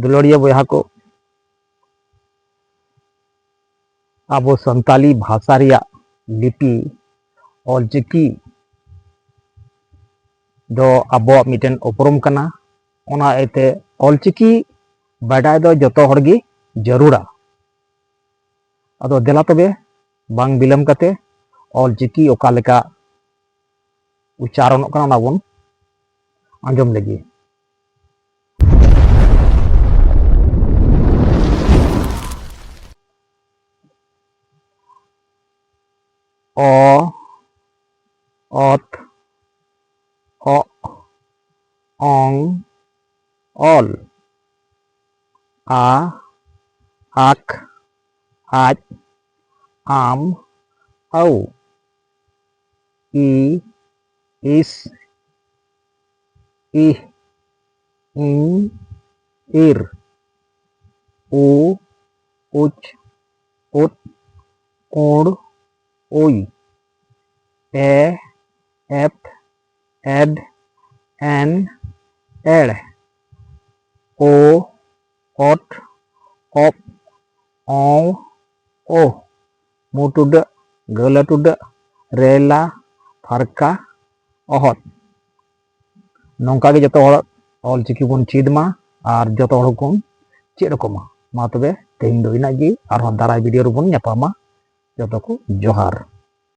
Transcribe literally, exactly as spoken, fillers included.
ᱫᱩᱞᱟᱹᱲᱤᱭᱟᱹ ᱵᱚᱭᱦᱟ ᱠᱚ, ᱟᱵᱚ ᱥᱟᱱᱛᱟᱞᱤ ᱵᱷᱟᱥᱟ ᱨᱮᱭᱟᱜ ᱞᱤᱯᱤ ᱚᱞᱪᱤᱠᱤ ᱫᱚ ᱟᱵᱚᱣᱟᱜ ᱢᱤᱫᱴᱮᱱ ᱩᱯᱨᱩᱢ ᱠᱟᱱᱟ᱾ ᱚᱱᱟ ᱤᱭᱟᱹᱛᱮ ᱚᱞᱪᱤᱠᱤ ᱵᱟᱰᱟᱭ ᱫᱚ ᱡᱚᱛᱚ ᱦᱚᱲ ᱜᱮ ᱡᱟᱹᱨᱩᱲᱟ᱾ ᱟᱫᱚ ᱫᱮᱞᱟ ᱛᱚᱵᱮ, ᱵᱟᱝ ᱵᱤᱞᱚᱢ ᱠᱟᱛᱮ ᱚᱞᱪᱤᱠᱤ ᱚᱠᱟ ᱞᱮᱠᱟ ᱩᱪᱪᱟᱨᱚᱱᱚᱜ ᱠᱟᱱᱟ, ᱚᱱᱟ ᱵᱚᱱ ᱟᱸᱡᱚᱢ ᱞᱮᱜᱮ᱾ ᱚ, ᱚᱛ, ᱚᱜ, ᱚᱝ, ᱚᱞ᱾ ᱟ, ᱟᱠ, ᱟᱡ, ᱟᱢ, ᱟᱹᱣ᱾ ᱤ, ᱤᱥ, ᱤᱦ, ᱤᱧ, ᱤᱨ᱾ ᱩ, ᱩᱪ, ᱩᱫ, ᱩᱲ, ᱩᱭ᱾ ᱮ, ᱮᱯ, ᱮᱰ, ᱮᱱ, ᱮᱲ᱾ ᱳ, ᱚᱴ, ᱚᱯ, ᱚᱸᱣ, ᱳᱦ᱾ ᱢᱩ ᱴᱩᱰᱟᱹᱜ, ᱜᱟᱹᱞᱟᱹ ᱴᱩᱰᱟᱹᱜ, ᱨᱮᱞᱟ, ᱯᱷᱟᱨᱠᱟ, ᱚᱦᱚᱫ᱾ ᱱᱚᱝᱠᱟ ᱜᱮ ᱡᱚᱛᱚ ᱦᱚᱲ ᱚᱞᱪᱤᱠᱤ ᱵᱚᱱ ᱪᱮᱫ ᱢᱟ ᱟᱨ ᱡᱚᱛᱚ ᱦᱚᱲ ᱵᱚᱱ ᱪᱮᱫ ᱟᱠᱚ ᱢᱟ᱾ ᱢᱟ ᱛᱚᱵᱮ ᱛᱮᱦᱮᱧ ᱫᱚ ᱤᱱᱟᱹᱜ ᱜᱮ, ᱟᱨᱦᱚᱸ ᱫᱟᱨᱟᱭ ᱵᱷᱤᱰᱤᱭᱳ ᱨᱮᱵᱚᱱ ᱧᱟᱯᱟᱢᱟ᱾ ᱡᱚᱛᱚ ᱠᱚ ᱡᱚᱦᱟᱨ᱾